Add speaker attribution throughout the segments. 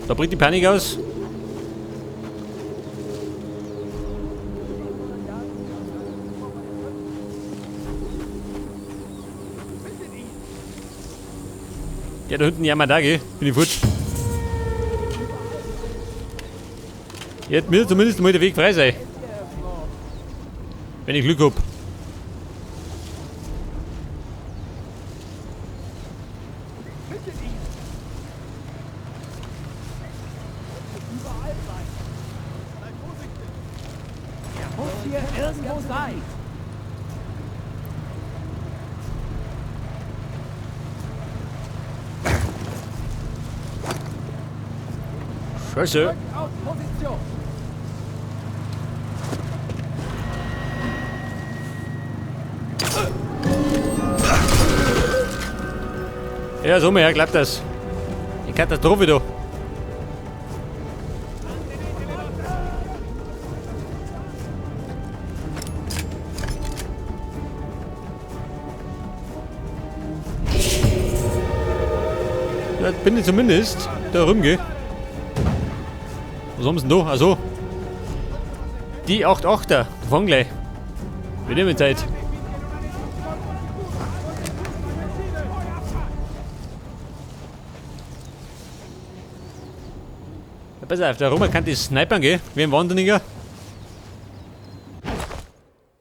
Speaker 1: Da bricht die Panik aus. Der da hinten jammert da, gell? Bin ich futsch. Jetzt mir zumindest mal der Weg frei sein. Wenn ich Glück hab.
Speaker 2: Er muss hier irgendwo sein.
Speaker 1: Scheiße.
Speaker 2: Rück auf Position.
Speaker 1: Ja, so mal her, klappt das. Die Katastrophe da. Ja, bin ich zumindest da rumgehe. Was haben sie denn da? Achso. Die 8-8er. Fang gleich. Wir nehmen Zeit. Ja, pass auf, da rum kann die snipern gehen, wie ein Wanderninger.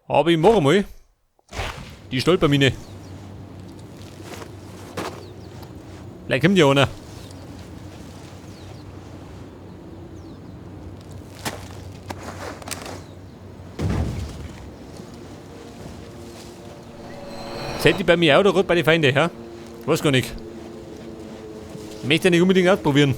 Speaker 1: Aber ich mach mal die Stolpermine. Vielleicht kommt ja einer. Seid ihr bei mir auch oder gerade bei den Feinden, ja? Weiß gar nicht. Ich möchte ja nicht unbedingt ausprobieren.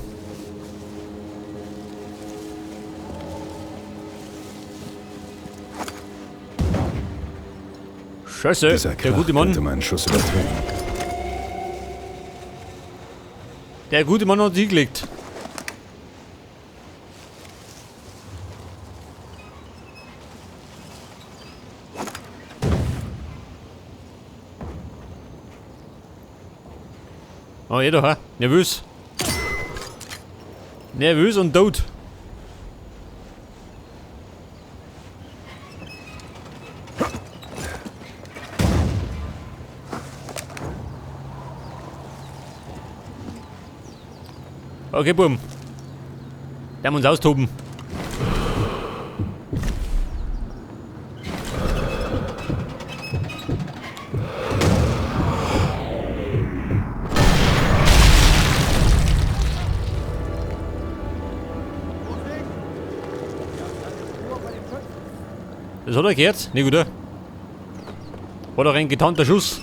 Speaker 1: Scheiße,
Speaker 3: Dieser
Speaker 1: der
Speaker 3: Krach
Speaker 1: gute Mann.
Speaker 3: könnte meinen Schuss übertönen.
Speaker 1: Der gute Mann hat sich hingelegt. Oh, eh doch, ha? Nervös. Nervös und tot. Okay, Bumm. Der muss uns austoben. Das hat er gehört? Nicht gut, oder? War doch ein getarnter Schuss.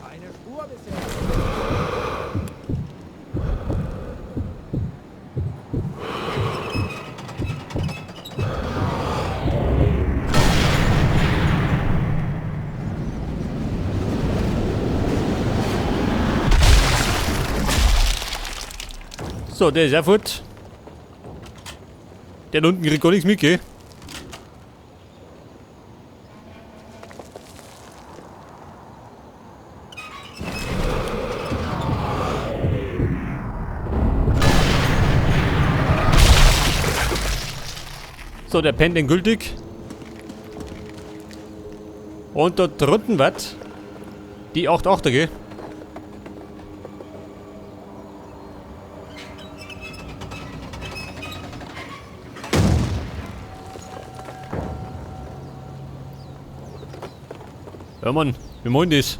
Speaker 2: Keine Spur bisher.
Speaker 1: So, der ist auch fort. Der da unten kriegt gar nichts mit, gell? So, der pennt endgültig. Und da drunten was? Die 8-8er, gell? Ja Mann, wir machen das.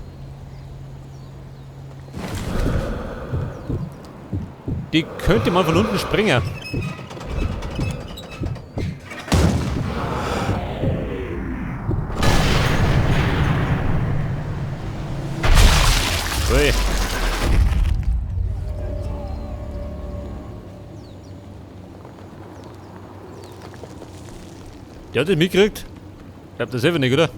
Speaker 1: Die könnte man von unten springen. Ui. Der hat das mitgekriegt? Ich glaub das selber nicht, oder?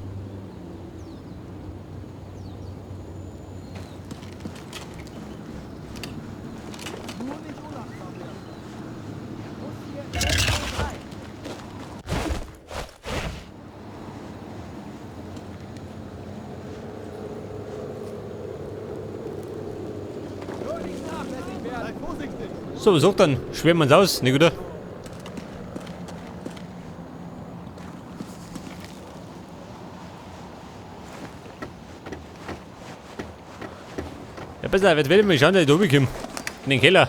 Speaker 1: So, was sagt dann? Schwärmen wir uns aus, nicht oder? Ja, besser, jetzt werde ich mal schauen, dass ich da runterkomme. In den Keller.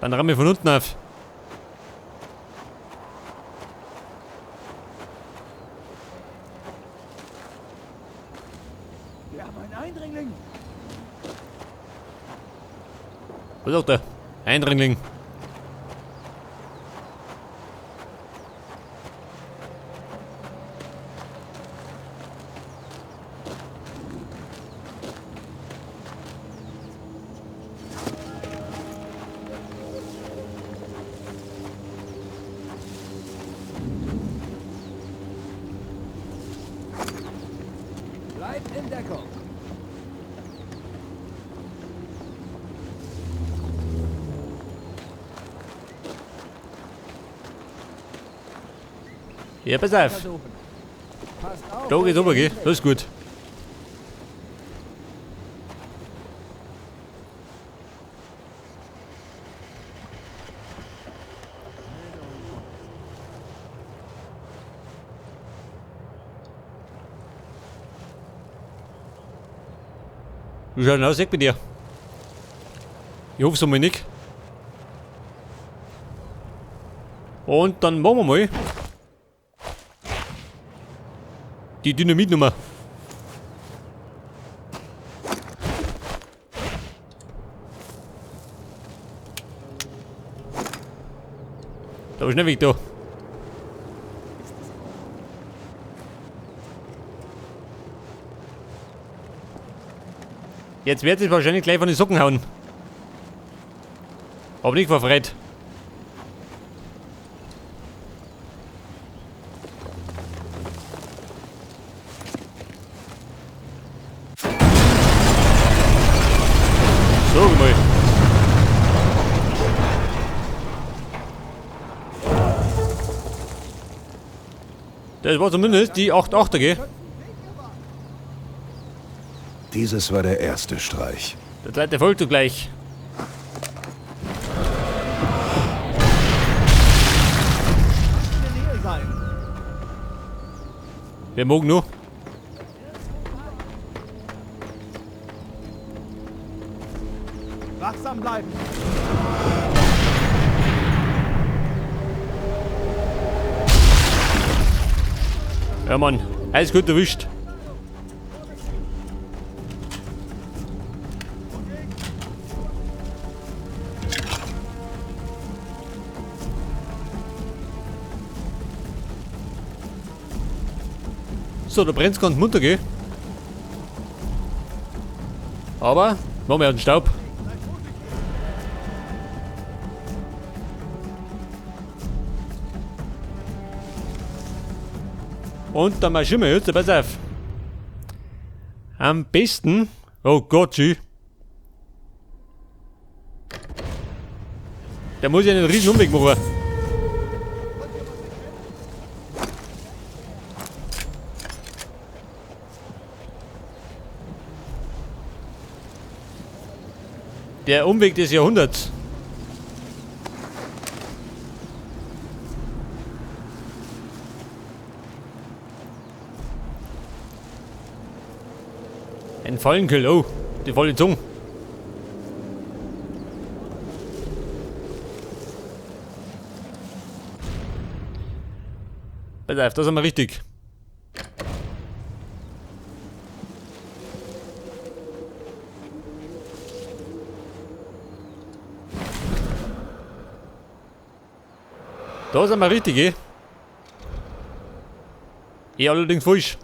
Speaker 1: Dann ramm ich von unten auf.
Speaker 2: Wir haben einen Eindringling.
Speaker 1: Was sagt der? Eindringling.
Speaker 2: Bleibt in Deckung.
Speaker 1: Ja, pass auf.
Speaker 2: Versuchen. Passt auf,
Speaker 1: Da
Speaker 2: wo
Speaker 1: geht's
Speaker 2: ihr
Speaker 1: runter, gell?
Speaker 2: hintretet.
Speaker 1: Das ist gut. Wie schaut denn aus, bei dir? Ich hoffe es einmal nicht. Und dann machen wir mal die Dynamitnummer. Da ist schnell weg da. Jetzt wird es wahrscheinlich gleich von den Socken hauen. Aber nicht vor Fred. So, mal. Das war zumindest die 8,8er, gell?
Speaker 3: Dieses war der erste Streich.
Speaker 1: Der zweite folgt zugleich. Wer mag noch?
Speaker 2: Wachsam bleiben.
Speaker 1: Ja Mann, alles gut erwischt. So, da brennt's ganz munter, gell? Aber, machen wir den Staub. Und dann marschieren wir jetzt, pass auf. Am besten, oh Gott, schön. Der muss ja einen riesen Umweg machen. Der Umweg des Jahrhunderts. Ein Fallenkill, oh, die volle Zunge. Pass auf, das haben wir richtig. Da sind wir richtig, eh? Eh allerdings falsch.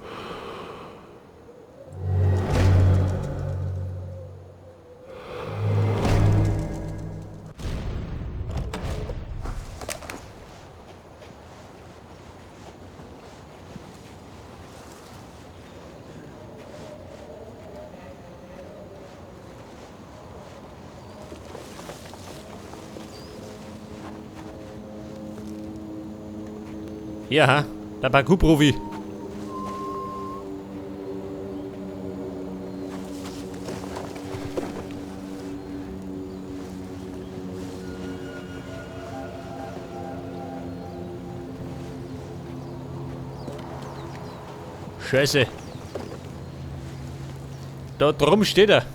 Speaker 1: Ja, der Parkour-Profi. Scheiße. Da drum steht er.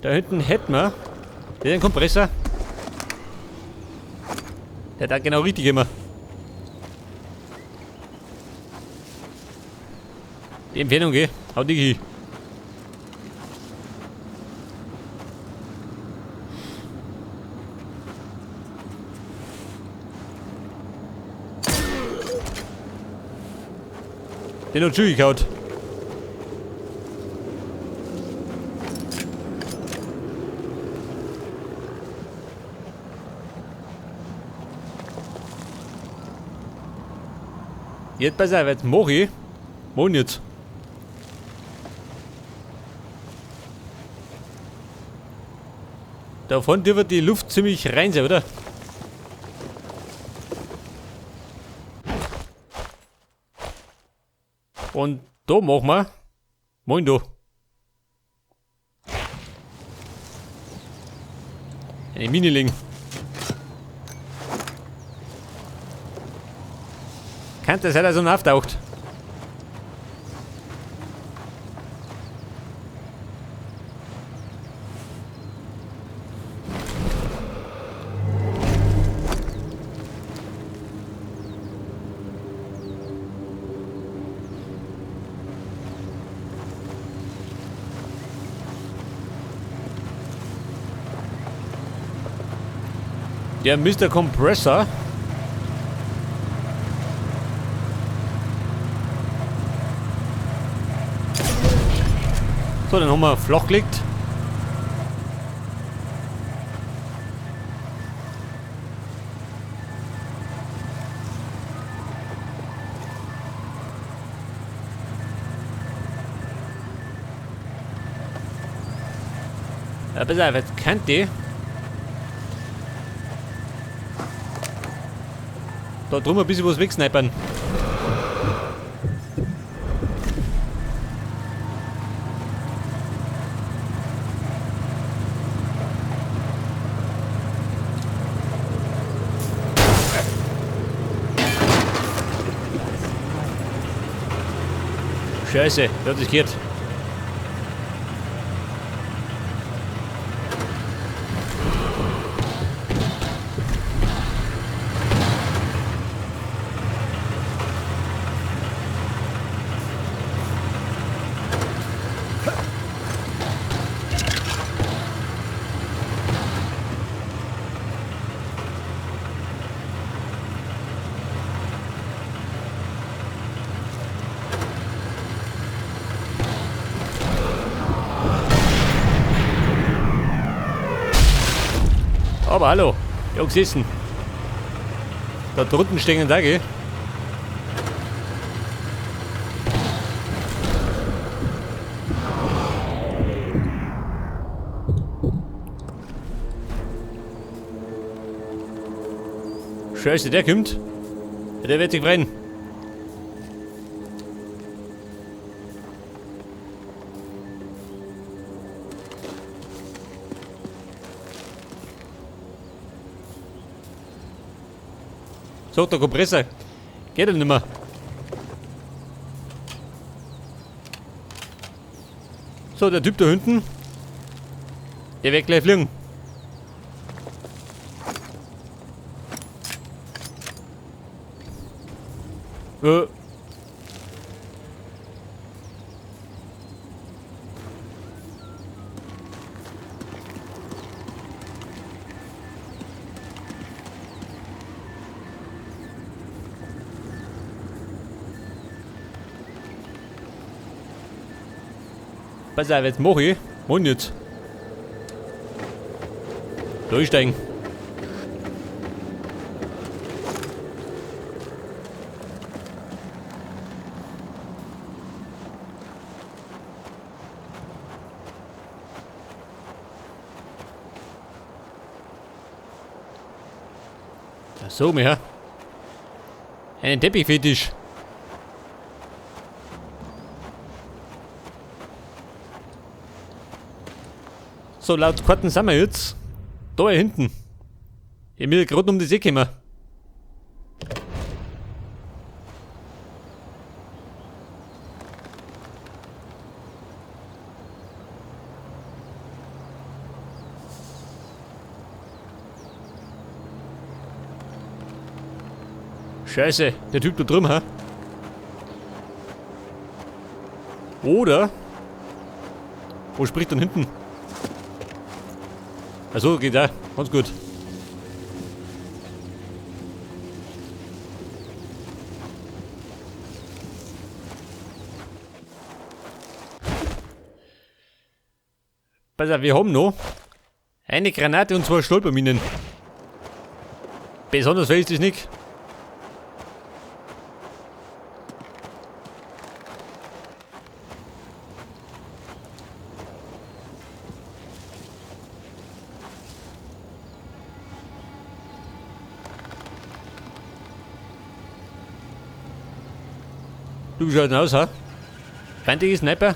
Speaker 1: Da hinten hätten wir den Kompressor. Der hat genau richtig immer. Die Entfernung, gell? Haut dich hin. Den hat zugehauen. Jetzt pass auf, jetzt mach ich. Mach ich jetzt. Da vorne wird die Luft ziemlich rein sein, oder? Und da machen wir. Moin da. Eine Mine legen. Kann das sein, dass er auftaucht? Der Mr. Compressor. So, dann haben wir flach gelegt. Ja, pass auf, jetzt kennt die. Da drum ein bisschen was wegsnipern. Scheiße, wer hat das gehört? Aber hallo, ja gesessen. Da drunten stehen da, gell? Scheiße, der kommt. Ja, der wird sich freuen. So, der Kompressor. Geht denn nicht mehr. So, der Typ da hinten. Der wird gleich fliegen. Pass auf, jetzt mach ich. Mach ich jetzt. Durchsteigen. So, mehr. Einen Teppichfetisch. So, laut Karten sind wir jetzt da hinten. Ich bin gerade um die See gekommen. Scheiße, der Typ da drüben, hä? Oder? Wo spricht denn hinten? Achso, geht da. Ganz gut. Pass auf, wir haben noch eine Granate und zwei Stolperminen. Besonders viel ist das nicht. Du schaust aus, ha? Feindliche Sniper?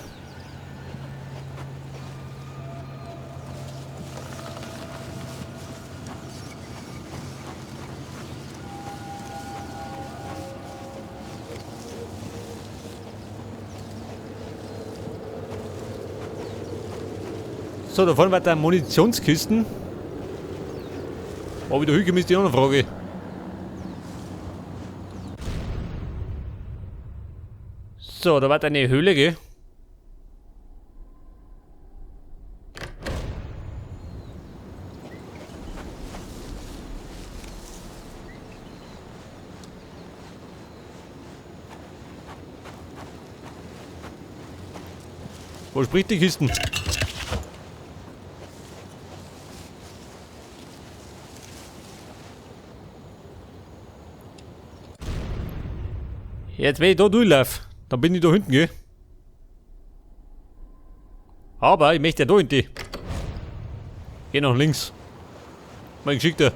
Speaker 1: So, da vorne war da Munitionskisten. Ob ich da hinkomme, ist die andere Frage. So, da war eine Höhle, gell? Wo spricht die Kisten? Jetzt, wenn ich da durchlaufe, dann bin ich da hinten, gell? Aber ich möchte ja da hinten. Geh nach links. Mein Geschickter.